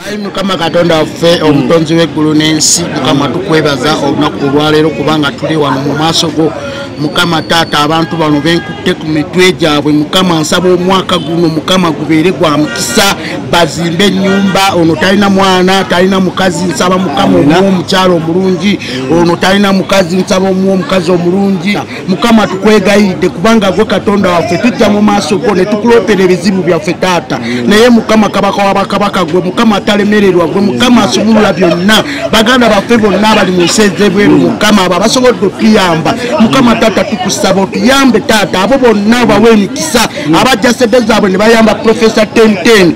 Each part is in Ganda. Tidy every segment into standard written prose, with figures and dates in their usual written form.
Ayi Mukama Katonda waffe omutonzi w'eggulu n'ensi, Mukama tukwebaza olunaku olwaleero kubanga tuli wano mu maaso go. Mukama taata, abantu bano benkutte ku mitwe gyabwe. Mukama nsaba omwaka guno Mukama gubeere gwa mukisa, bazimbe ennyumba. Ono talina mwana, talina mukazi, nsaba Mukama omuwe omukyalo omulungi. Ono talina mukazi, nsaba omuwe omukazi omulungi. Mukama tukwegayiridde kubanga gwe Katonda waffe, tujja mu maaso go ne tukulopera ebizibu byaffe taata. Naye Mukama Kabaka w'abakabaka, gwe Mukama atalemererwa, gwe Mukama asumulula byonna. Baganda baffe bonna abali mu nsi ez'ebweru, Mukama abo abasobodde otuyamba, Mukama taata tukusaba otuyambe taata. Abo bonna bawe emikisa abajja sente zaabwe ne bayamba Profesa Tenten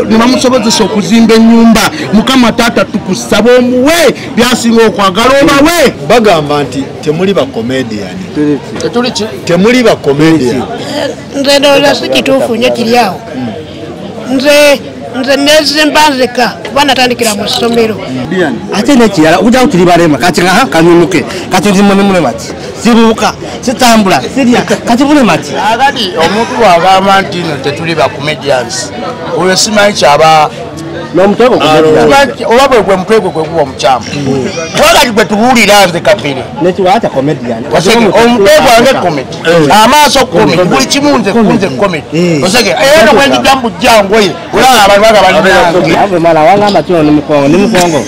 ne bamusobozesa okuzimba ennyumba. Mukama taata tukusaba omuwe byasinga okwagala, obawe. Bagamba nti temuli ba comedian, temuli ba comedian. Nze ndowooza si kituufu nnyo kiri awo. Nze nezimba nzeka kuba natandikira mu ssomero. Ate nekirala okujja tuli balema kati nga kanyumuke kati ndi mulema ki sibuuka sitambula sirya kati bulema ki. Akati omuntu bw'agamba nti no tetuli ba comedians, oyo simanyi kyaba n'omutego oba bwe gwe mutwe gwe guba omukyamu. Wakati gwe tubuulira nze Kapere nekiwata comedian omutwe gwange comedy, amaaso comedy, buli kimu nze kunze comedy. Osege era bwe njija mu bujjangoye olaba abantu baga bali nange mala wangamba kino ni mukongo ni mukongo.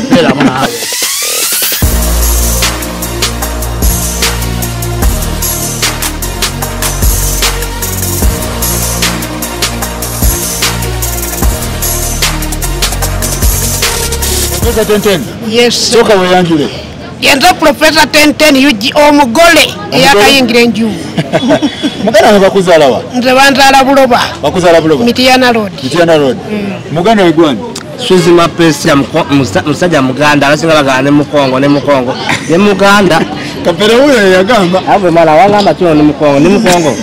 Professor Tenten. Yes. Soka weyanjule. Yenze Professor Tenten UG omugole eyakayingira enju. Muganda bakuzala wa? Nze banzala Buloba. Bakuzala Buloba. Mitiana Road. Mitiana Road. Muganda wegwani? Suzi Mapesi musajja Muganda abasinga bagana ne Mukongo ne Mukongo ne Muganda. Kapere huyo yagamba. Ave mala wangamba kino ni Mukongo ni Mukongo.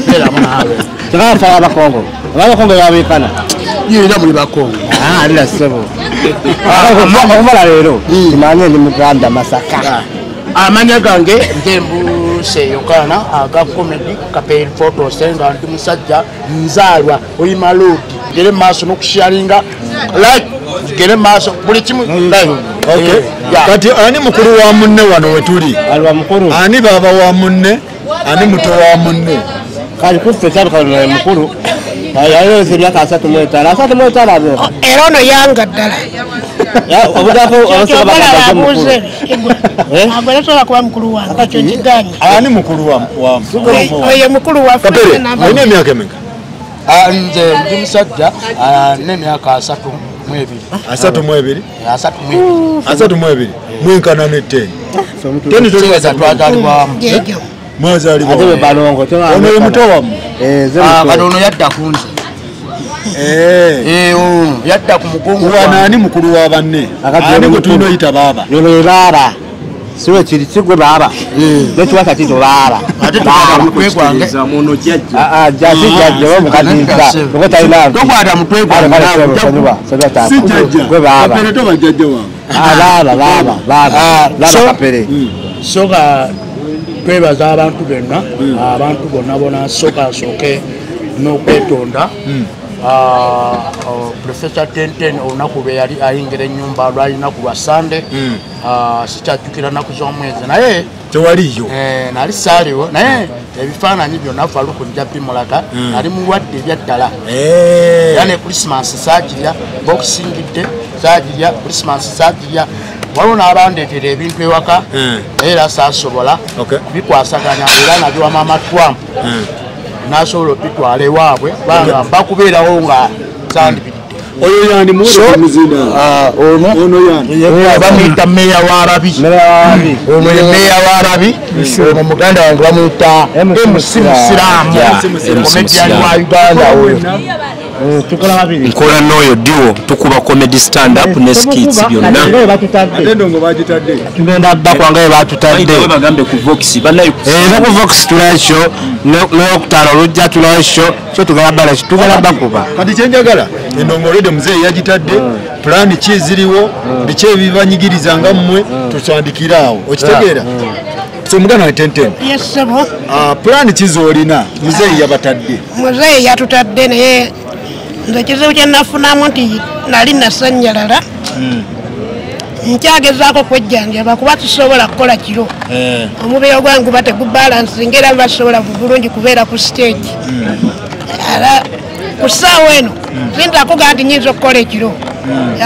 Tukafa abakongo. Abakongo babikana. Yera muli bakongo. Ah, alila sebo. Okumala leero kimanye ndi Muganda Masaka. Amanya gange nze Mbuse Yokana aga comedy Kapere photo senga ndi musajja nzaalwa oyima road. Gere maaso n'okusharinga like gere maaso buli kimu like. Okay. Kati ani mukulu wa munne wano wetuli? Alwa mukulu. Ani baba wa munne? Ani muto wa munne? Kali kuffe kyabika mukulu. Ayo emyaka 35 35. Era ono yanga ddala. Agwera kuba mukulu wange ekyo nkiganye. Ani mukulu wa oyo mukulu waffe. Kapere olina emyaka emeka? Nze ndi musajja n'emyaka 32. 32? 32. 32. Mwenkana ne 10. 10 tuliweza twazaalibwamu. Mwazaalibwa. Ate bwe balongo. Ono ye muto wammwe? Kati ono yadda ku nze. Yadda ku mugongo. Wano ani mukulu wa banne? Ani gwe tulina oyita baaba? Yono ye baaba. Siwe kiri kigwe baaba. Nekiwasa kito baaba. Ate tukwata mutwe gwange. Jajja jajja oba mukaddiza. Oba talina. Tokwata mutwe gwange. Si jajja. Gwe baaba. Kapere toba jajja wange. Baaba baaba baaba. Baaba Kapere. Soka twebaza abantu bonna, abantu bonna bonna soka nsooke n'okwetonda. Professor Tenten olunaku lwe yali ayingira ennyumba lwali lunaku lwa Sande, sikyajjukira nnaku z'omwezi naye tewaliyo. Nali saaliwo naye ebifaananyi byonna Faluku nja bimulaga, nali mulwadde ebyaddala. Era ne Christmas saagirya, Boxing Day saagirya, Christmas saagirya. Waliwo n'abandeetera ebintu ewaka naye era saasobola bikwasaganya era nabiwa Maama Trump n'asobola obitwala ewaabwe kubanga mbakubeerawo nga sandibiridde. Oyo yani muwere muzinda. Ono yani bamuyita meya w'Arabi. Ono ye meya w'Arabi. Ono muganda wange bamuyita MC Musiraamu, comedian wa Uganda oyo. Nkola n'oyo duo tukuba comedy stand up ne skits byonna. Ate ndongo bagitadde. Tugenda bakwanga ye batutadde. Bagambe ku Vox banayo. Ku Vox tulakyo n'okutano olujja tulakyo kyo tugala bala tugala bakuba. Kati kyenjagala endongo already muzeeyi yagitadde, plan ki eziriwo, biki ebibanyigiriza nga mmwe tutandikira awo. Okitegeera? So muganda wa Tenten. Yes sebo. Plan ki z'olina muzeeyi yabatadde? Muzeeyi yatutadde naye Nze ekizibu kye nafunamu nti nali nasannyalala. Nkyagezaako kwejjanjaba kuba tusobola kukola kiro. Omubiri gwange guba tegubalansinga era basobola bulungi kubeera ku stage. Era ku ssaawa eno siyinza kugamba nti nnyinza okukola ekiro.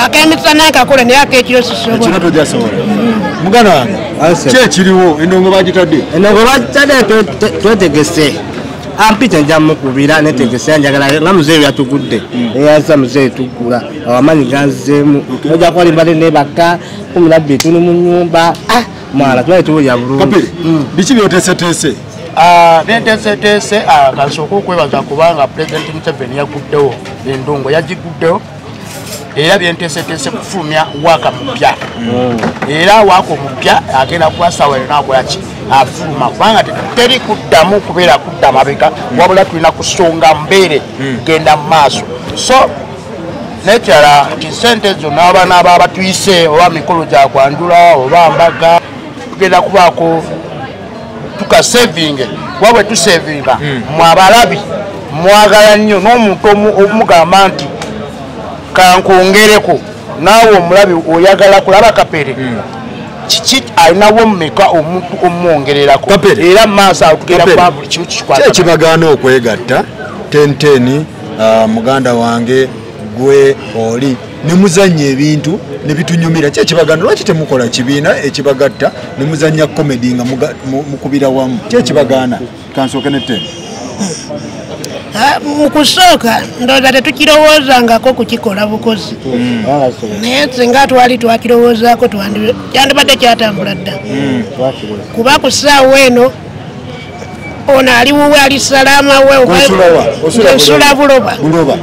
Akemisana nkakola naye ak'ekiro sisobola. Ekiro tojasobola. Muganda wange, ki ekiriwo endongo bagitadde? Endongo bagitadde twetegese. Ampita nja mukubira netegese njagala nga muzeeyi yatugudde. Eyaza muzeeyi tuggula. Amaanyi ganzeemu. Ojja kuba mbadde neebaka 12 tuli mu nnyumba. Mwala twali tuwulira bulungi. Kapere, biki by'oteeseteese? Nenteeseteese kansooke okwebaza kubanga Pulezidenti Museveni yaguddewo endongo yagiguddewo era byenteeseteese kufulumya waaka mupya. Era waaka omupya agenda kuba ssaawa yonna akola ki? Afuluma kubanga teri kuddamu kubeera kudda mabega wabula tulina kusonga mbeere genda mu maaso. So n'ekirala nti ssente zonna abaana abatuyise oba mikolo gya kwanjula oba mbaga tugenda kubaako tukasevinge kuba bwe tusevinga mwe abalabi mwagala nnyo n'omuntu omugamba nti kankwongereko naawe omulabi oyagala kulaba Kapere. Kiki alinawo mmeka omuntu omwongererako era mu maaso awo tugenda kuba buli kimu kikwata. Ki ekibagaana okwegatta 10-10 muganda wange gwe oli ne muzannya ebintu ne bitunyumira? Ki ekibagaana? Lwaki temukola kibiina ekibagatta ne muzannya comedy nga mukubira wamu? Ki ekibagaana? Kansooke ne 10. Mu kusooka ndowooza tetukirowoozangako kukikola bukozi. Naye singa twali twakirowoozaako kyandibadde kyatambula dda. Kuba ku ssaawa eno ono ali wuwe ali salaama we nsula Buloba. Buloba.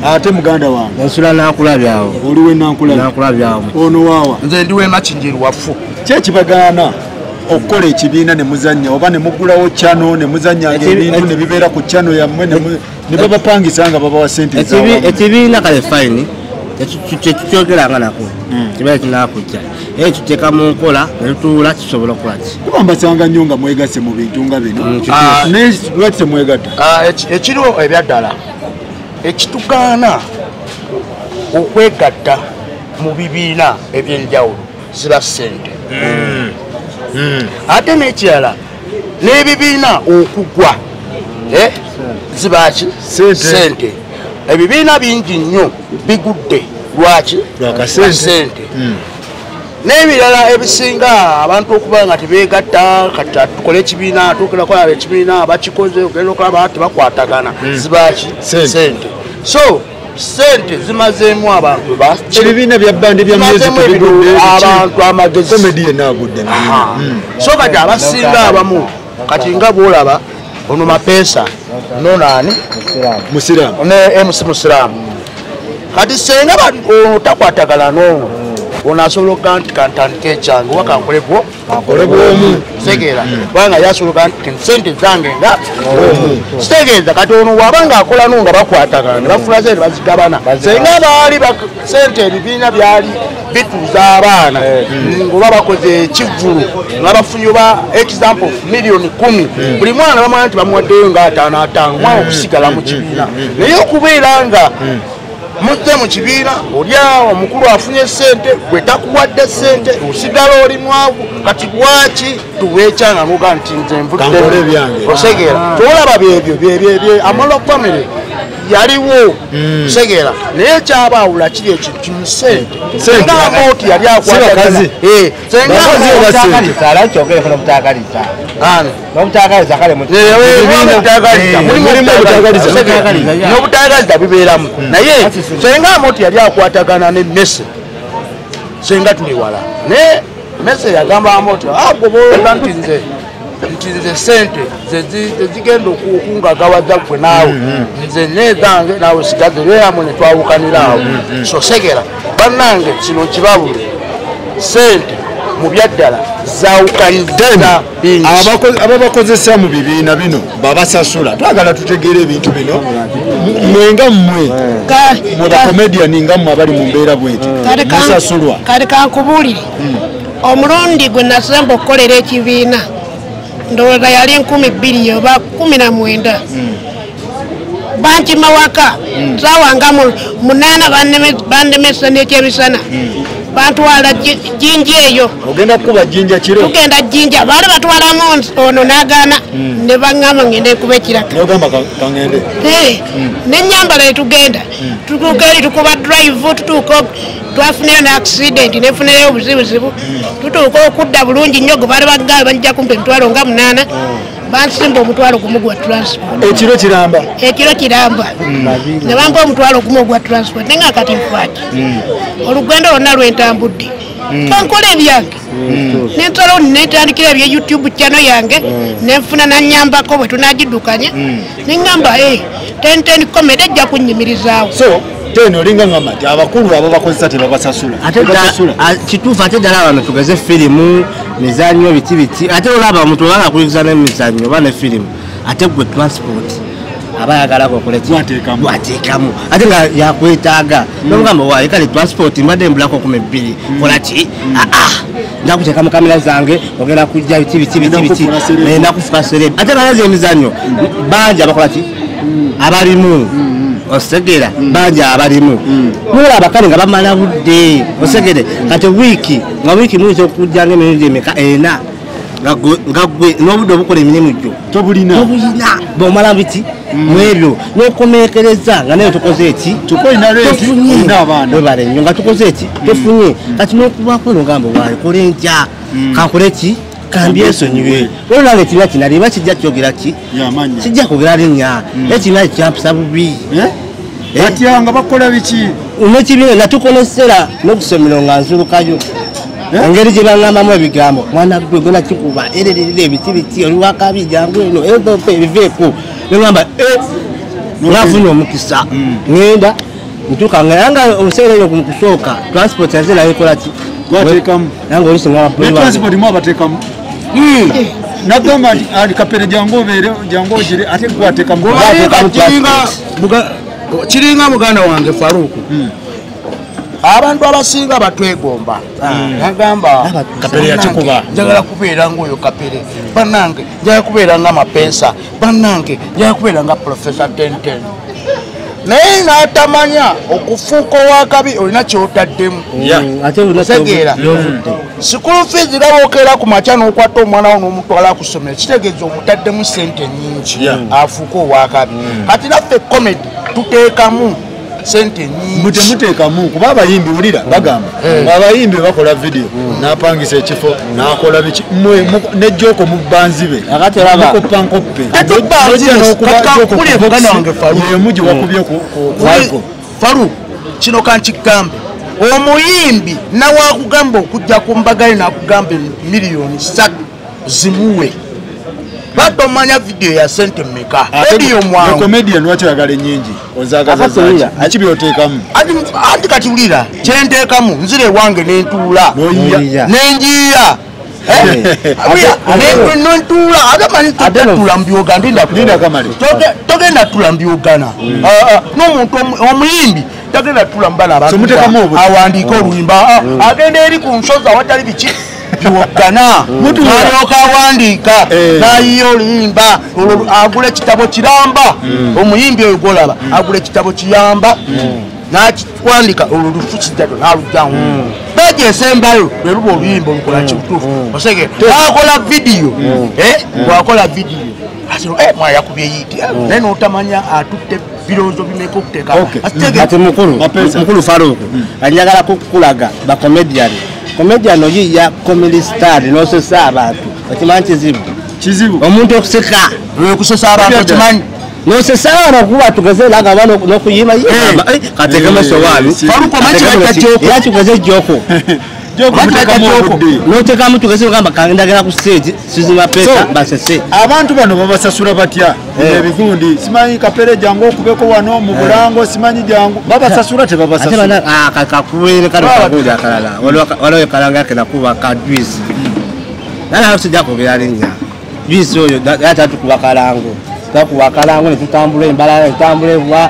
Ate muganda wange nsula Nankulabyawo. Oli we Nankulabyawo. Ono waawa? Nze ndi we Makindye wafu. Ki ekibagaana okukola ekibiina ne muzannya oba ne muggulawo channel ne muzannya ebintu ne bibeera ku channel yammwe ne babapangisa nga babawa ssente zaabwe? Ekibiina kale fine tekikyogeranga nako kibeera kinakujja era kituteeka mu nkola ne tutuula kisobola okukola ki? Kuba mbasanga nnyo nga mwegasse mu bintu nga bino. Naye lwaki temwegatta? Ekiriwo ebyaddala ekitugaana okwegatta mu bibiina ebyenjawulo ziba ssente. Ate n'ekirala n'ebibiina okugwa ziba ki? Ssente. Ebibiina bingi nnyo bigudde lwaki? Ssente. N'ebirala ebisinga abantu okuba nga tebeegatta kati tukole ekibiina tukole okulaba ekibiina bakikoze ogenda okulaba tebakwatagana ziba ki? Ssente. So ssente zimazeemu abantu ebibiina bya bbandi bya music bigudde abantu amagezi. Comedy yenna agudde. So kati abasinga abamu kati nga bw'olaba ono Mapeesa nonaani Musiraamu ne MC Musiraamu. Kati senga ono takwatagana n'ono ono asobola okugamba nti kantandike ekyange oba kankole bwomu kitegeera kubanga yasobola okugamba nti ssente zange nga omu kitegeeza. Kati ono bw'aba ng'akola no nga bakwatagana ne bafuna ssente bazigabana. Senga baali ssente ebibiina byali bituuza abaana ngoba bakoze ekivvulu nga bafunye oba example 10 million buli mwana bamwana nti bamuwaddeyo nga 5 5 omwana okusigala mu kibiina. Naye okubeera nga muzze mu kibiina oli awo omukulu afunye ssente gwe takuwadde ssente osigala oli mwavu. Kati lwaki tuweekyanga n'ogamba nti nze nvudde osegeera? Tolaba byebyo byebyo Amala family yaliwo osegeera, naye ekyabaawula kiri ekintu kimu ssente. Senga Amooti yali akwatagana senga kyogereko n'obutaagaliza. N'obutaagaliza kale n'obutaagaliza bibeeramu. Naye senga Amooti yali akwatagana ne Mese senga tuli wala. Naye Mese yagamba Amooti gwe bw'olowooza nti nze ssente zezigenda okungagawaza gwe naawe nze nezange naawe sigaze beeramu ne twawukanira awo. So segera bannange kino kibabule ssente mu byaddala zawukanyiza bingi. Ababakozesa mu bibiina bino babasasula. Twagala tutegeere ebintu bino mwe nga mmwe mwe bakomediani nga mmwe abali mu mbeera bweti musasulwa. Kale kankubuulire omulundi gwe nasemba okukolera ekibiina ndowooza yali 2019. Bankima waka saawa nga 8 bandemesa n'ekyemisana. Bantwala Jinja eyo. Ogenda kukuba Jinja kiro? Tugenda Jinja, baali batwalamu ono n'agaana ne baŋŋamba ngende kuba ekiraka. N'ogamba kangende? N'ennyambala ne tugenda. Tutuuka eri tukuba drive, tutuuka twafunayo ne accident, nefunayo obuzibuzibu. Tutuuka okudda bulungi nnyo gwe baali bagamba bajja kumpa emitwalo nga 8. Bansimba omutwalo gumu gwa transport. Ekiro kiramba? Ekiro kiramba. Ne bampa omutwalo gumu gwa transport, naye nga kati nfaaki. Olugendo lwonna lwentambudde. Nkola ebyange. Nensalawo netandikira ebya YouTube channel yange, nenfuna nannyambako bwe tunagiddukanya. Ne ŋŋamba, 10-10 comedy ejja kunnyimirizaawo. So, ten olinga ngamba nti abakulu abo bakozesa tebabasasula. Kituufu ate ddala bano tugeze firimu, mizannyo biti biti. Ate olaba omuntu obanga akuliza n'emizannyo oba ne firimu, ate gwe transport aba ayagala okole ki? Gwateekamu. Ate nga yakwetaaga. N'omugamba waaye kale transport mbadde mbulako 12. Kola ki? Nja kuteeka mu kamera zange, ogenda kujja biti biti biti biti. Nenda kufuka celeb. Ate nga nazo emizannyo bangi abakola ki? Abalimu. Osegera bangi abalimu. Mulaba kale nga bamala budde. Osegere kati wiiki nga wiiki muyinza okujja ng'emirundi emeka 4 nga gwe n'obudde obukola emirimu gyo tobulina. Bw'omala biki mwebyo n'okomekereza nga naye tukoze eki? Tofunye. Webale nnyo nga tukoze eki? Tofunye. Kati n'okubaako n'ogamba waayi kole ntya? Kankole ki? Kambyesonyiwe. Olwo nange ekibiina kinaliba kijja kyogera ki? Kijja kwogera linnya. Ekibiina kyampisa bubi. Batya nga bakola biki? N'ekibiina natukonesera n'okusomero nga nzulukayo. Engeri gye baŋŋambamu ebigambo, mwana gwe gona kikuba, ererere ebiti biti, oli wakabi jangu eno, edope ebiveeko. Ne ŋŋamba, nfunye omukisa. Ŋŋenda, ntuuka nga omuseera eyo mu kusooka, transport yaze nayo ekola ki? Gwateekamu. Nange oluusi nga Ne transport mu abateekamu. Nagamba nti Kapere jangu obeere, jangu ogire, ate gwateekamu. Kiringa muganda wange Faruku. Abantu abasinga batwegomba. Nagamba Kapere yakikuba. Njagala kubeera ng'oyo Kapere. Bannange njagala kubeera nga Mapensa. Bannange njagala kubeera nga Professor Tenten. Naye n'atamanya okufuuka owakabi olina ky'otaddemu. Otegeera. School fees nga bw'okeera ku makya n'okwata omwana wo n'omutwala ku ssomero kitegeeza omutaddemu ssente nnyingi afuuke owakabi. Kati naffe comedy tuteekamu sente nyingi. Mutemuteekamu kuba abayimbi wulira bagamba abayimbi bakola video n'apangisa ekifo n'akola biki mmwe ne joko mu banzibe mukoppa nkoppe. Emu wakubye ku Faru kino kankigambe omuyimbi nawakugamba okujja ku mbaga ye n'akugamba miliyoni 3 zimuwe. Batomanya video ya sente mmeka. Video mwangu. Comedian lwaki oyagala ennyingi? Ozaagaza zaaki? Ki by'oteekamu? Anti kati wulira, kye nteekamu nzira ewange ne ntuula. Ne njiya. Nentuula ate manyi totula mu byogana. Togenda tula mu byogana. N'omuntu omuyimbi tagenda tula mu bana abantu. Awandiike oluyimba. Agenda eri ku nsozi awatali biki. Byogana. N'alyoka awandiika n'ayiya oluyimba agula ekitabo kiramba. Omuyimbi oyo gw'olaba agula ekitabo kiyamba n'akiwandika olwo lufu kijjado n'alugyamu. Peegi esembayo lwe luba oluyimba olukola kituufu. Osegere n'akola vidiyo bw'akola vidiyo mwana yakubye yiiti naye n'otamanya atutte birowoozo bimeka okuteeka. Ate mukulu Faruku anjagala kukulaga ba comedian. Comedian oyiya comedy star n'osesa abantu. Okimanyi kizibu? Kizibu. Omuntu okuseka. Okusesa abantu okimanyi? N'osesa abantu kuba tugeze nga bano n'okuyima kateekemu essowaani. Faruku omanyi kye bayita joko? Era kigeze joko. N'oteekamu tugeze ogamba kandagala ku stage sizima pesa basese. Abantu bano babasasula batya? Ebigundi simanyi Kapere jangu okubeko wano mu bulango simanyi jangu babasasula tebabasasula. Ate bana kakubeere kano kagundi akalala. Waliwo ekalanga ke nakuba ka juice. Nala sijja kwogera linnya. Juice oyo yata tukuba kalango. Twakuba akalango ne tutambula embalala ne tutambula ewa.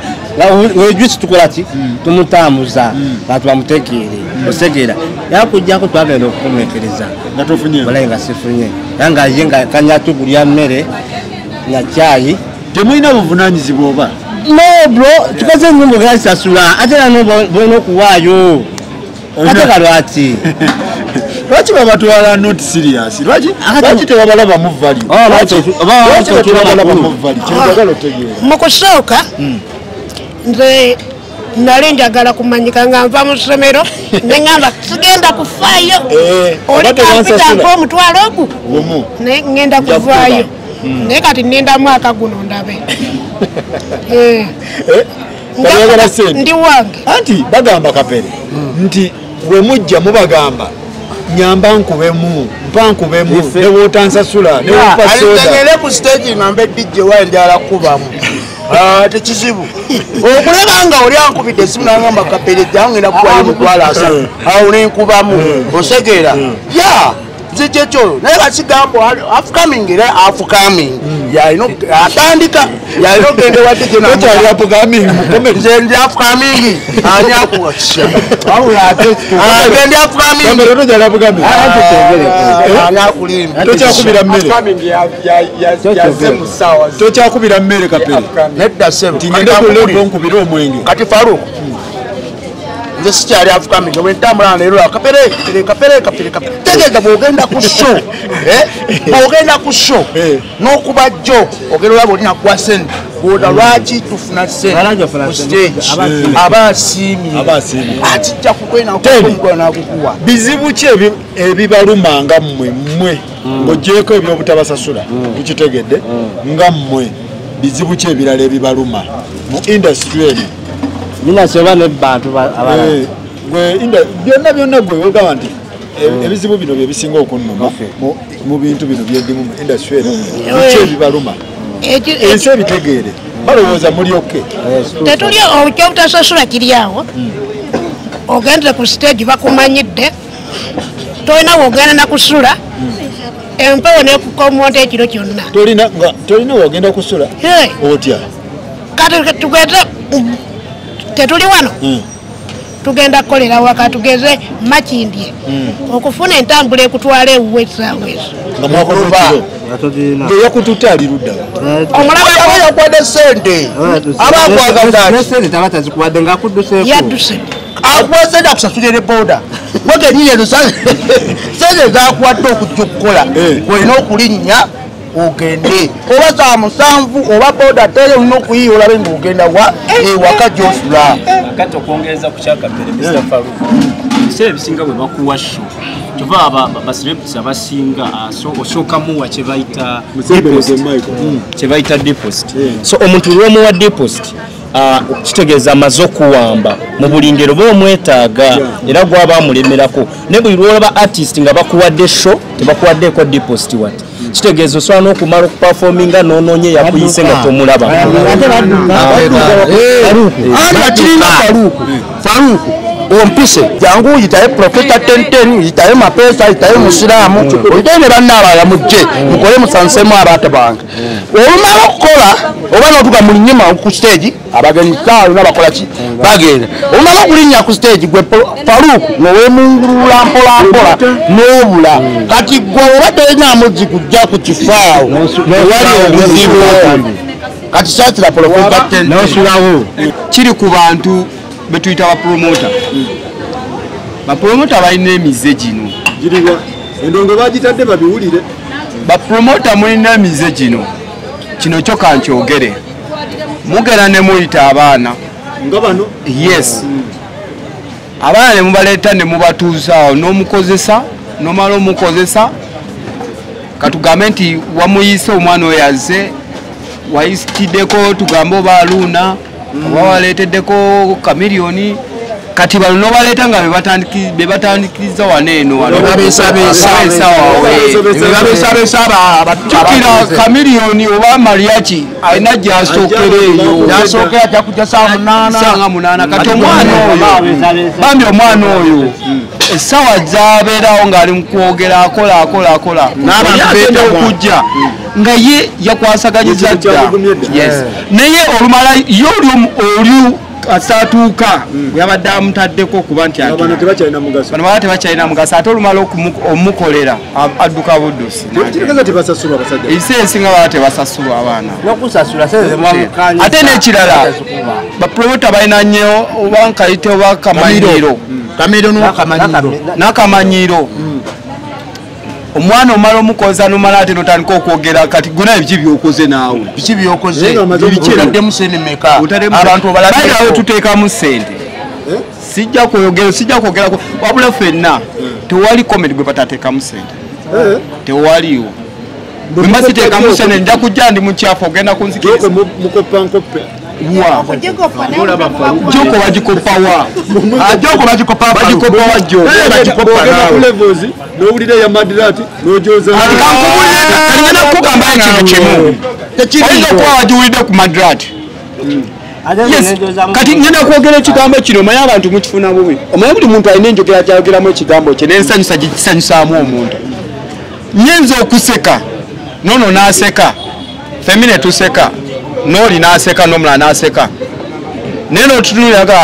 Juice tukola ki? Tumutambuza bantu bamutegeere. Osegeera. Yakujjako twagenda okukomekereza. Nga tofunye? Walayi nga sifunye. Era nga ye nga kanya tugulya mmere na caayi. Temulina buvunaanyizibwa oba? No bro, tukoze ennyimba gazisasula ate era bolina okuwaayo. Ate nga lwaki? Lwaki babatwala not serious? Lwaki tebabalabamu value? Lwaki tebabalabamu value? Kyenjagala otegeera. Mu kusooka nze nali njagala kumanyika nga nva mu ssomero ne ŋŋamba sigenda kufaayo, oli kampita mpa omutwalo ogwo naye ŋŋenda kuvaayo, naye kati nninda mwaka guno ndabe. Ndi wange. Anti bagamba Kapere nti we mujja mubagamba nyamba nkubemu, mpa nkubemu, ne wotansasula, ne wompa soda. Alitengere ku stage ngambe DJ wa njala kubamu. Tekizibu. Okulaba nga oli ankubidde essimu n'angamba Kapere jange nakuwayo mutwalo 30. Awo ne nkubamu. Osegeera. Yeah. Nze naye basigambo upcoming era upcoming. Yalina atandika yalina ogenda wa DJ na tokyali upcoming mu nze ndi upcoming ani akuwakisha. Wabula ate nze ndi upcoming. Kamera tokyali upcoming. Ani akulimba. Tokyakubira mmere. Upcoming ya musawa. Tokyakubira mmere Kapere. Nedda ssebo. Tingende ku level nkubira omwenge. Kati Faruk. Nze sikyali upcoming bwe ntambula leero Kapere Kapere Kapere Kapere. Tegeeza bw'ogenda ku show. Bw'ogenda ku show n'okuba jjo ogenda olaba olina kuwa ssente. Bw'oda lwaki tufuna ssente ku stage aba asiimye. Akijja kukwena okukuwa n'akukuwa. Bizibu ki ebibaluma nga mmwe ng'oggyeeko ebyobutabasasula tukitegedde nga mmwe bizibu ki ebirala ebibaluma mu industry eno? Minasoba ne bantu abalala. Gwe byonna byonna gwe ogamba nti ebizibu bino bye bisinga okunnuma mu bintu bino byendimu mu industry eno biki ebibaluma? Ensi ebitegeere balowooza muli okay. Tetuli ekyobutasasula kiri awo. Ogenze ku stage bakumanyidde, tolina w'ogenda na kusula, empewo n'ekukomonta ekiro kyonna. Tolina w'ogenda kusula? Otya? Kati tugeze tetuli wano tugenda kukolera waka tugeze Makindye okufuna entambula ekutwala ewuwe essaawa ezo. Nga mwakoze kiro ng'eyakututte ali ludda. Omulaba aba yakuwadde ssente aba akwagala ne ssente taba tazikuwadde ng'akudduseeko. Yadduse. Akuwa ssente akusasulira ne boda. Gwe kennyini ezo ssente z'akuwadde okujja okukola olina okulinnya ogende oba saa 7 oba boda tere olina okuyiiya olabe ng'ogenda wa ewaka gy'osula. Kati okwongereza ku kya Kapere Mr. Faruk, ebiseera ebisinga bwe bakuwa show kyova ba celebrities abasinga osooka muwa kye bayita deposit. So omuntu lw'omuwa deposit kitegeeza amaze okuwamba mu buli ngero oba omwetaaga era gwaba amulemerako. Ne buli lw'olaba artist nga bakuwadde show tebakuwaddeeko deposit wati kitegeeza osobola n'okumala okuperforminga n'onoonye yakuyise nga tomulaba. Anti Faruk ompise jangu uyitaye Profesa 1010 uyitaye Mapesa uyitaye Musiraamu uyitaye ne banna abalala mujje mukole musansemu abantu bange. Olumala okukola oba n'otuuka mu linnyima ku stage abagenyi ssaawa bakola ki bagenda. Olumala okulinnya ku stage gwe Faruk n'oweemungulula mpola mpola n'obula. Kati gwe oba tolina muzzi kujja ku kifo awo ewali obuzibu. Kati saatira Profesa 1010 n'osulawo. Kiri ku bantu betuyita bapromota. Bapromota balina emize gino. Giriwa endongo bagitadde babiwulire. Bapromota mulina emize gino. Kino kyo kankyogere. Mugera ne muyita abaana. Nga bano? Yes. Abaana ne mubaleeta ne mubatuuza awo n'omukozesa, n'omala omukozesa. Katugambe nti wamuyise omwana oyo azze, wayisitiddeko tugambe oba Aluna, oba waleeteddeko Chameleone. Kati bano n'obaleeta nga be batandikiriza wano eno wano. Jjukira Chameleone oba Mariachi alina gy'asookera eyo. Gy'asookera ajja kujja ssaawa 8. Ssaawa 8. Kati omwana oyo, bambi omwana oyo essaawa z'abeerawo ng'ali mu kwogera akola akola akola. N'agenda okujja nga ye yakwasaganyiza dda. Yes. Naye olumala ye oli Asatuuka yabadde amutaddeko okuba nti bano tebakyalina mugaso. Bano baba tebakyalina mugaso, ate olumala omukolera adduka buddusi. Kitegeeza tebasasulwa abasajja. Ebiseera ebisinga baba tebasasulwa abaana. N'okusasula sente zemwamukanya. Ate n'ekirala bapromota balina nnyo oba nkayite oba kamanyiro. Kamiro n'akamanyiiro. N'akamanyiiro. Omwana omala omukoza n'omala ate n'otandika okwogera kati gona ebiki by'okoze naawe. Biki by'okoze? Otaddemu ssente mmeka? Abantu obalabye tuteekamu ssente. Sijja kwogera wabula ffenna tewali comedy gwe batateekamu ssente. Tewaliwo. Bwe mba siteekamu ssente nja kujja ndi mukyafu ogenda kunzikiriza. Mukoppa nkoppe. Joko bagikoppa wa? Joko bagikoppa bagikoppa wa joko. Bagikoppa naawe. N'owulira ya Madirati n'ojoza. Kankubulire kugamba ekintu kimu. Oyinza okuba wagiwulidde ku Madirati. Yes, kati ngenda kwogera ekigambo kino omanyi abantu mukifuna bubi. Omanyi buli muntu alina enjogera gy'ayogeramu ekigambo kye n'ensanyusa gigisanyusaamu omuntu. Nnyinza okuseka n'ono n'aseka, ffembi ne tuseka, n'oli n'aseka n'omulala n'aseka. Naye n'otunuulira nga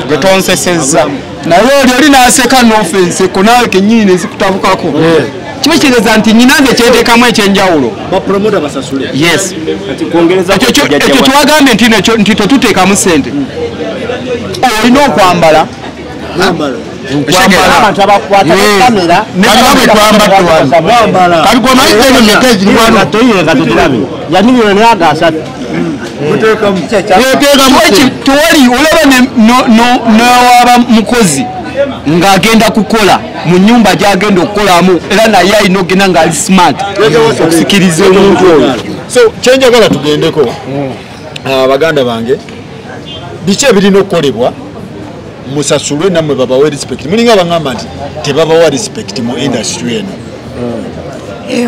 gwe tonsesezza. Naye oli oli n'aseka n'ofa enseko naawe kennyini ne zikutabukako. Kiba kitegeeza nti nnyina nze kyeteekamu ekyenjawulo. Bapromota basasule. Yes. Ekyo kyewagambye nti tetuteekamu ssente. Olina okwambala. Abantu abakwata kamera. Ya miliyoni aga 3. Tewali olaba newaba mukozi ng'agenda kukola mu nnyumba gy'agenda okukolamu era naye alina okugenda ng'ali smart okusikiriza omuntu oyo. So kyenjagala tugendeko baganda bange, biki ebirina okukolebwa musasulwe nammwe babawe respect? Mulinga abangamba nti tebabawa respect mu industry eno.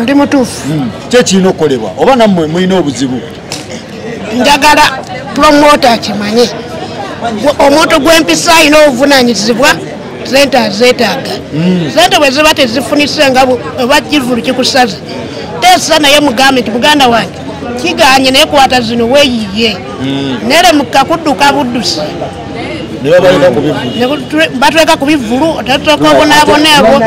Oli mutuufu. Ki ekirina okukolebwa oba nammwe mulina obuzibu? Njagala promota akimanye omuntu gw'empisa alina obuvunaanyizibwa, sente azeetaaga. Sente bwe ziba tezifunise nga oba kivulu kikusaze, teesa naye mugambe nti muganda wange kiganye naye kwata zino weeyiye. Nere mukakudduka buddusi. Batuleka ku bivulu, otatooka obonaabona abo.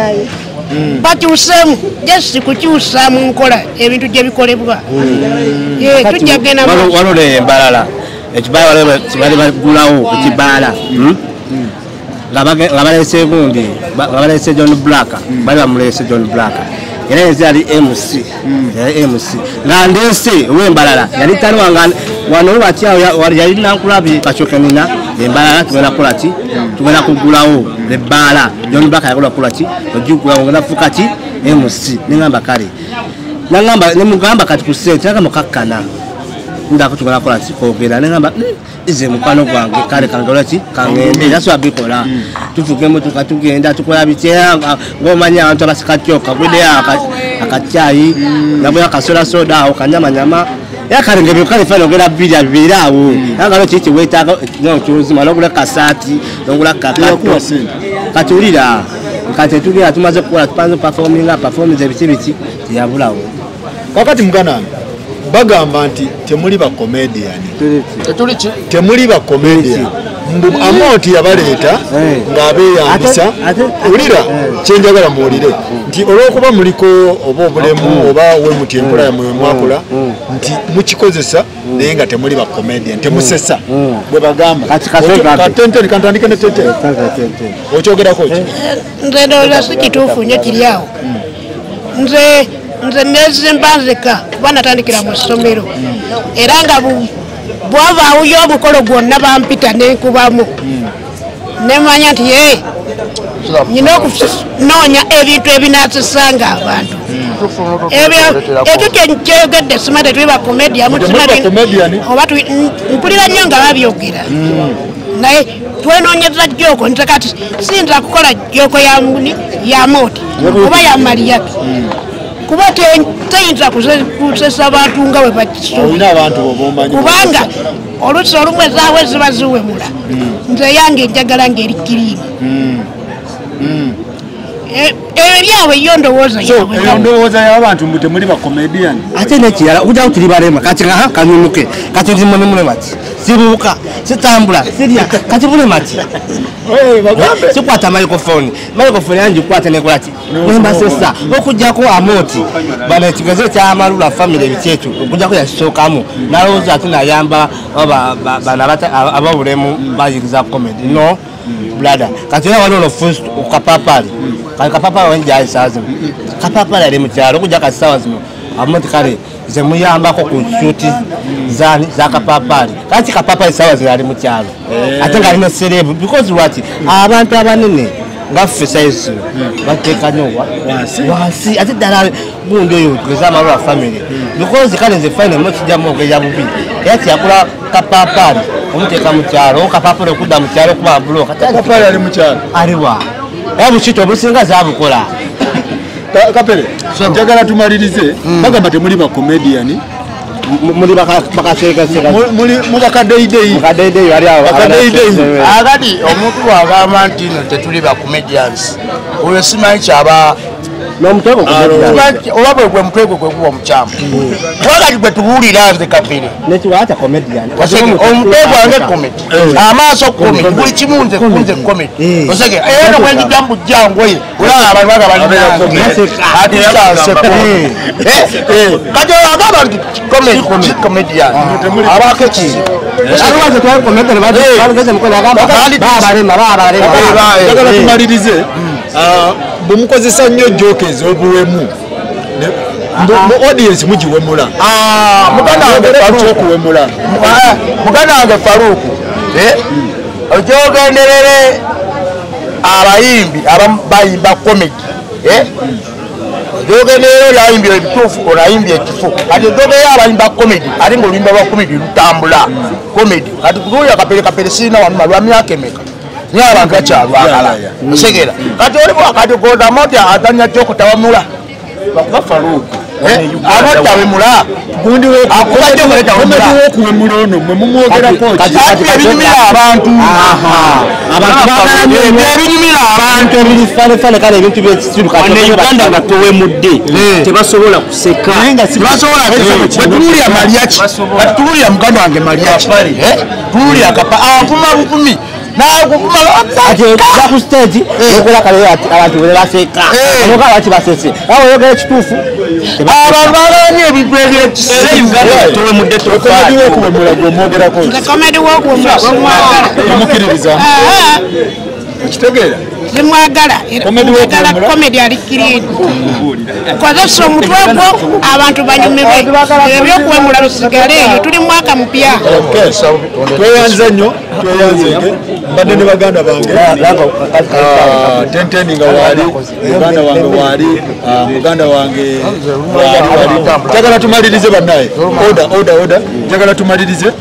Bakyuseemu, jesi kukyusa mu nkola ebintu gye bikolebwa. Tujja kugenda. Waliwo embalala ekibaala bali bagulawo ekibaala nga baleese gundi, nga baleese John Black, bali bamuleese John Black. Era nze yali MC, yali MC. Nga ndeese ow'embalala yali tali wano batya yali nankulabye kachokenina embalala tugenda kukola ki? Tugenda kugulawo ebbaala. John Black yagula kukola ki? Ogigulawo ngenda kufuuka ki? MC. Nengamba kale. Nangamba nemugamba kati ku ssente nagamba kakkana. Ndako tugenda kukola ki? Kwogera. Nengamba ize mukwano gwange kale kangola ki? Kangende. That's bikola. Tuvuga emmotoka tugenda tukola bitya ng'omanyi abantu abasika kyoka guddeyo akacyayi nabwe akasola soda awo kanyamanyama. Era kale ng'ebyo kale ffe ogera bbiri abibeere awo. Era nga kiki weetaaga n'okyozima n'ogula kasaati n'ogula kakato. Kati wulira kati tugenda tumaze kukola tupanze performinga performance ebiki biki teyabulawo. Kakati muganda wange bagamba nti temuli ba comedian. Temuli ba comedian. Amoti yabaleeta ng'abeeyambisa. Wulira kyenjagala muwulire nti olw'okuba muliko oba obulemu oba wemuti enkola yammwe mwakola nti mukikozesa naye nga temuli ba comedian, temusesa bwe bagamba. Katenteni kantandike ne tete. Okyogerako ki? Nze ndowooza si kituufu nnyo kiri awo. Nze nezimba nzeka kuba natandikira mu ssomero era nga bwavaawo omukolo gwonna bampita nenkubamu nemanya nti ye nina okunoonya ebintu ebinaasesanga abantu. Ekyo kyenkyogedde sima tetuli ba comedian, oba mpulira nnyo nga babyogera naye twenoonyeza joko. Nze kati siyinza kukola joko ya mooti oba ya maliyaki kuba teyinza kusesa abantu nga bwe bakisuubira, kubanga oluusi olumu ezaabwe ziba ziwemula. Nze yange njagala ng'eri kiriimu. Ebyabwe yo ndowooza yaabwe. Eyo ndowooza y'abantu mbu temuli ba comedian. Ate n'ekirala okujja tuli balema kati nga kanyumuke kati ndi mulema ki sibuuka sitambula sirya kati bulema ki sikwata microphone yange kwata nekola ki nembasesa okujjako amoti bano ekigezo kyamalula family ebikyetu okujjako yakisookamu nalowooza ate nayamba bano ababulemu bayigiriza comedy no brother kati era waliwo first kapapali kati kapapali wenjayi saawa zino kapapali ali mu kyalo okujja kati saawa zino amoti kale ze muyambako ku shuti za kapapali kati kapapali saawa zino ali mu kyalo ate nga alina serebu because lwaki abantu abanene nga ffe sayizi bateeka nnyo wansi ate ddala gundi oyo tugeze amalwa family because kale nze fine mo kijjamu ogeya bubi era tiyakula kapapali omuteeka mu kyalo kapapali okudda mu kyalo kuba buloka Kapapali ali mu kyalo aliwa era bukito obusinga zaabukola. Kapere njagala tumalirize bagamba temuli ba comedian muli bakaseekaseka muli mubakadeyideyi bakadeyideyi ali awo bakadeyideyi akati omuntu bw'agamba nti no tetuli ba comedians oyo simanyi kyaba n'omutego comedian oba bwe gwe mutwe gwe guba omukyamu wakati gwe tubuulira nze Kapere nekiwaata comedian omutwe gwange comedy amaaso comedy buli kimu nze kunze comedy osege era bwe njija mu bujjangoye olaba abantu bagamba ate yanseko kati agamba nti comedy comedian abako ekizibu njagala tumalirize bwemukozesa nnyo joke ez'obuwemu mu audience mugiwemula. Muganda wange Faruku okyogenderere abayimbi abamu bayimba comedy ojogenderere oyayimbye ebituufu onayimbye ekifu kati ojogerere abayimba comedy ate ng'oluyimba lwa comedy lutambula comedy kati kutuulira Kapere Kapere sirina wanuma lwa myaka emeka naye abantu bakyalwagala osegera kati oli bwakati goda moti azannya gyokutawamula bakuba Faruku amoti awemula gundi wokuwemula ono mwe mumwogerako ki ebinyumira abantu ebinyumira abantu ebiri fane kale ebintu byekisiru kati Uganda nga towemudde tebasobola kuseka tebasobola bwetuwulira Mariachi kati tuwulira muganda wange Mariachi tuwulira kapa avuma buvumi ati oja ku stage okola kale abantu bwe baseka okola lwaki basese awo oyogera ekituufu abantu babaanye ebintu ebyekisiru Uganda towemudde comedy wokuwemula gwe omwogerako comedy wokuwemula omukiririza okitegeera simwagala mwagala comedy ali clean kozesa omutwe gwo abantu banyumirwe ebyokuwemula bisigale eyo tuli mwaka mupya. Tweyanze nnyo tweyanzeke mbadde ne baganda bange Tenteni nga waali muganda wange waali muganda wange waali njagala tumalirize bannaye oda oda oda njagala tumalirize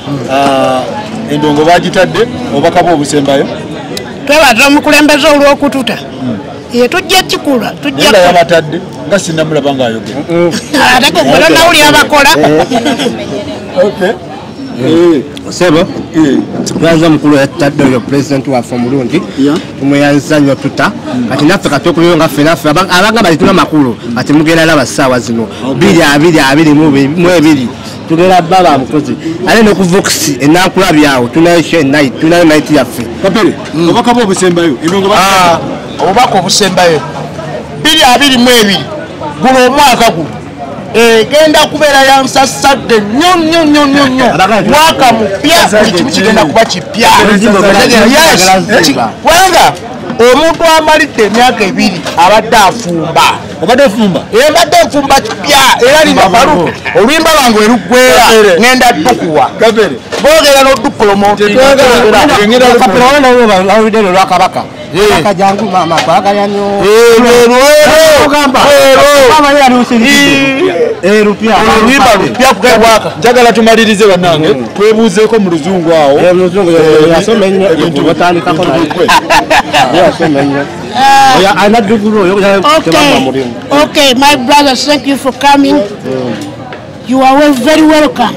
endongo bagitadde obubaka bwo obusembayo. Twebaza omukulembeze olw'okututa tujja kikula tujja yabatadde nga sinnamulaba ng'ayogera ate gwe tonawulira bakola. Okay Sebo tweyanza mukulu yatutadde oyo pulezidenti waffe omulungi tumweyanza nnyo tuta kati naffe katwekuliyo nga ffe naffe abagamba tetulina makulu kati mugenda laba ssaawa zino 2022 tugenda baba mukozi ate ne ku Vox enankulabyawo tunayo night tunayo night yaffe. Kapere obubaka bwo obusembayo endongo obubaka obusembayo 2022 guno omwaka guno egenda kubeera ya nsasadde nnyo nnyo nnyo nnyo nnyo mwaka mupya buli kimu kigenda kuba kipya kubanga omuntu amalidde emyaka 2 abadde afumba obadde ofumba mbadde nfumba kipya era lina Faruku oluyimba lwange we luggwera ngenda ddukuwa boogera n'oddupromotinawulidde lwa Kabaka Kabaka jangu maama kwagala nnyo oluyimba lupya kugwaka. Njagala tumalirize bannange twebuuzeeko mu luzungu awo yasoma ennyo otandikako yasoma ennyo. Okay, my brothers, thank you for coming. You are very welcome.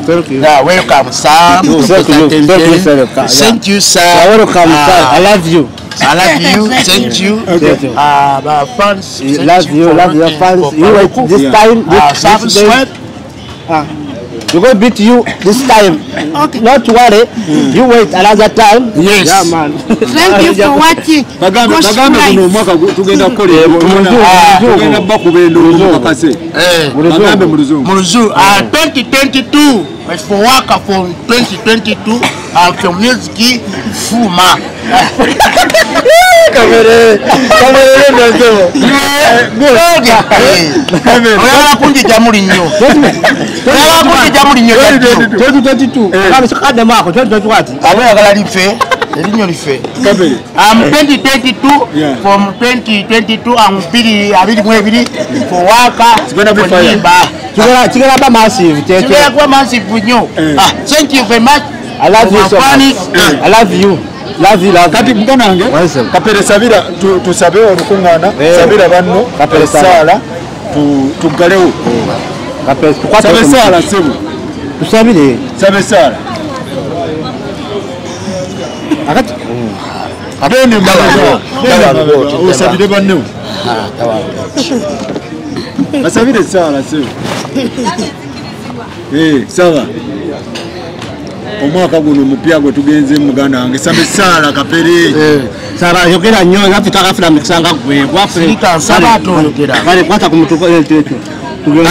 Thank you. Yeah, welcome, sir. Thank you, thank you, sir. Thank you, sir. Welcome, sir. I love you. I love you. Thank you. Okay. Fans. Love you. Love your fans. You wait this time. This day. We go beat you this time. Okay. Not worry. You wait another time. Yes. Yeah, man. Thank you for watching. Bagambe guno omwaka tugenda kukola tugenda bakubendo mukakase. Bagambe mu luzungu. Mu luzungu. 2022 for work from 2022 for music fuma. Kamere ndio. Oyagala kunjija muli nnyo. Oyagala kunjija muli nnyo. 2022. Kama sikade mwako 2021. Abo oyagala life. Erinnyo life. Kamere. 2022 from 2022 2022 for work. It's gonna be fire. Kigenda ba massive. Kigenda kuba massive nnyo. Thank you very much. I love you so much. I love you. Love you, love. Kati muganda wange Kapere sabira tusabe olukungana sabira banno Kapere sala tuggalewo. Kapere tukwate sabe sala sebo. Tusabire. Sabe sala. Akati abende mbaga. Usabire banno. Basabire sala sebo. Sawa. Omwaka guno omupya gwe tugenze muganda wange sabe sala Kapere. Sala yogera nnyo nga tutakafuna mikisa gwe gwafrika saba atoyogera. Kale kwata ku mutuko ekyo.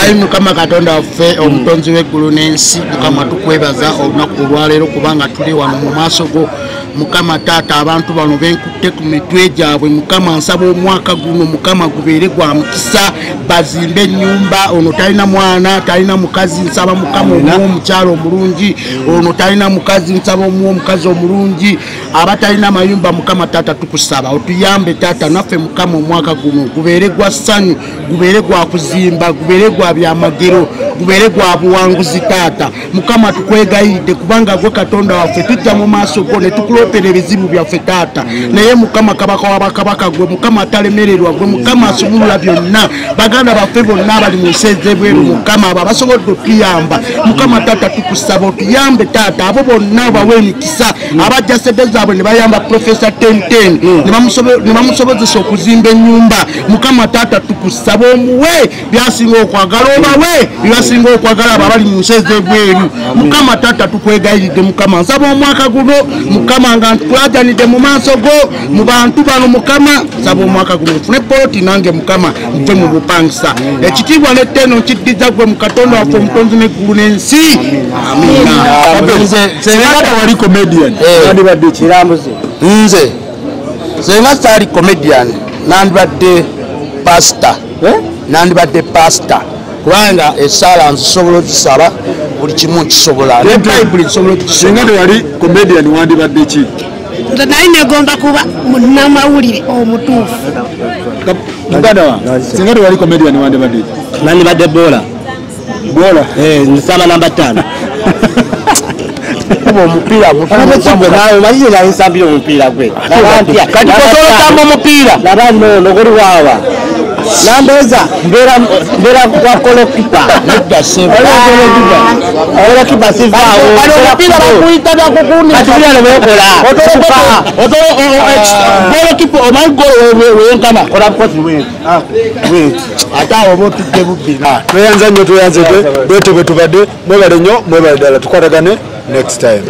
Ayi Mukama Katonda waffe omutonzi w'eggulu n'ensi, Mukama tukwebaza olunaku olwaleero kubanga tuli wano mu maaso go. Mukama taata abantu bano benkutte ku mitwe gyabwe. Mukama nsaba omwaka guno Mukama gubeere gwa mukisa, bazimbe ennyumba. Ono talina mwana, talina mukazi, nsaba Mukama omuwe omukyala omulungi. Ono talina mukazi, nsaba omuwe omukazi omulungi. Abatalina mayumba Mukama taata tukusaba otuyambe taata naffe Mukama omwaka guno gubeere gwa ssanyu, gubeere gwa kuzimba, gubeere gwa byamagero, gubeere gwa buwanguzi taata. Mukama tukwegayiridde kubanga gwe Katonda waffe, tujja mu maaso go ne tukulopera ebizibu byaffe taata. Naye Mukama kabaka w'abakabaka gwe Mukama atalemererwa, gwe Mukama asumulula byonna. Baganda baffe bonna abali mu nsi ez'ebweru Mukama abo abasobodde otuyamba, Mukama taata tukusaba otuyambe taata. Abo bonna bawe emikisa abajja sente zaabwe ne bayamba Professor 1010 ne bamusobozesa okuzimba ennyumba. Mukama taata tukusaba omuwe byasinga okwagala, obawe byasinga okwagala abo abali mu nsi ez'ebweru. Mukama taata tukwegayiridde Mukama nsaba omwaka guno Mukama nga nkulajanidde mu maaso go mu bantu bano Mukama nsaba omwaka guno nfune poloti nange Mukama nve mu bupangisa. Ekitiibwa n'ettendo nkiddiza gwe mu Katonda waffe omutonzi n'eggulu n'ensi. Amiina. Senga tewali comedian nandibadde kirambuzi. Nze senga saali comedian nandibadde pastor. Nandibadde pastor kubanga essaala nzisobola okuzisaba buli kimu nkisobola. Ne Bayibuli nsobola okukisoma. Senga tewali comedian wandibadde ki? Nze nali negomba kuba munnamawulire omutuufu. Muganda wange senga tewali comedian wandibadde ki? Nandibadde bola. Bola? Nsaba namba 5. Kuba omupiira nawe nali nsambira omupiira gwe. Kati osobola omupiira? Laba nno guli waawa. Nambeza mbeera kwa golokipa. Nedda ssebo. Golokipa sivaawo. Kati omupiira bakuyita byakukundi. Kati buli ano bwekola. Golokipa omanyi golo wenkana. Kola bukozi bwenti. Ate awo oba otudde bubbi. Tweyanza nnyo tweyanze bwetyo bwe tubadde. Mwebale nnyo mwebale ddala, tukwatagane next time.